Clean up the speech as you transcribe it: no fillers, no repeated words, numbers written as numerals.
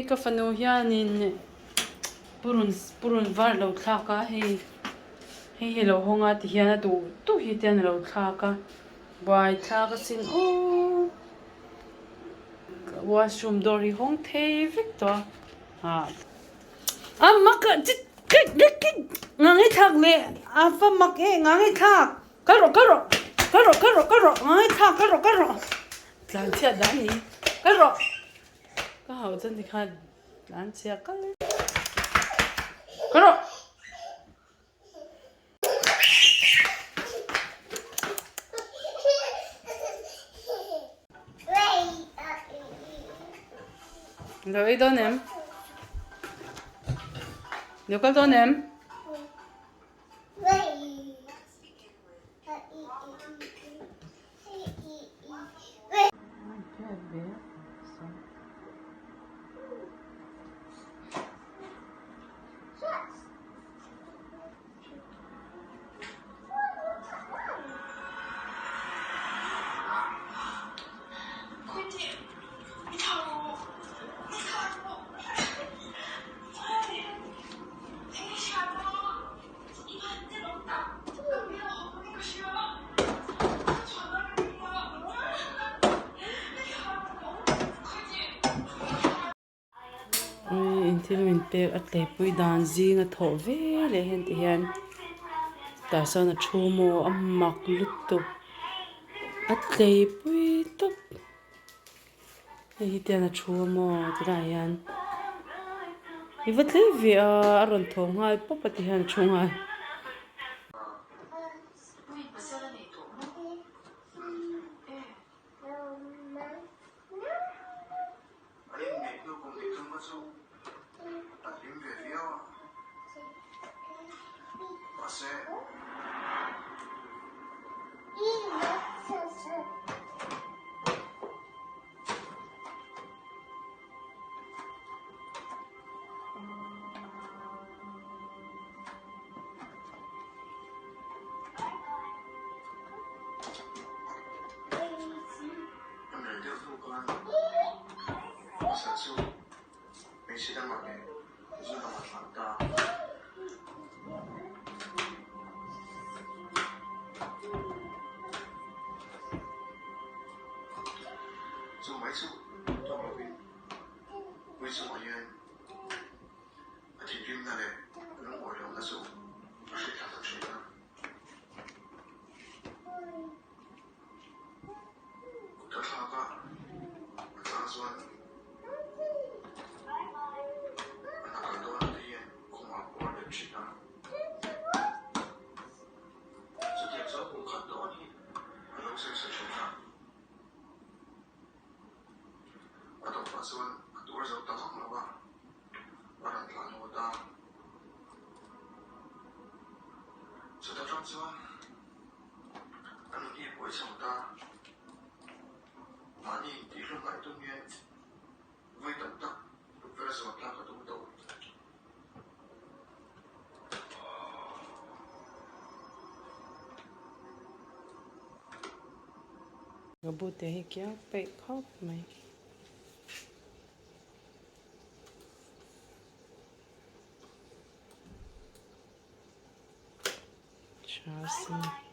Ka fanu hianin purun purun var a lo thlak a hei hei hi a lo hawng a tihian a duh duh hi te hian a lo thlak a buaithlak asin aww washroom door hi hawng thei vek tawh a ah a mak a chi ngang i thlak leh a va mak e ngang i thlak kal rawh kal rawh kal rawh kal rawh kal rawh ngang i thlak kal rawh kal rawh tlan chhiat dan a ni kal rawh. Ka hauh chuan tikhan tlan chhia kal ka rawh. Lo ei dawn em? Lo kal dawn em? Thil min pek a tleipui dan zing a thawh ve leh hian ti hian tah sawn a thu maw a mak lutuk a tleipui tawp hei hi te hian a thu a maw tunah hian i va tlei ve a a rawn thaw nghal pawp a ti hian a thu nghal. Ka bute hi kiau peih khawp mai. Tha si.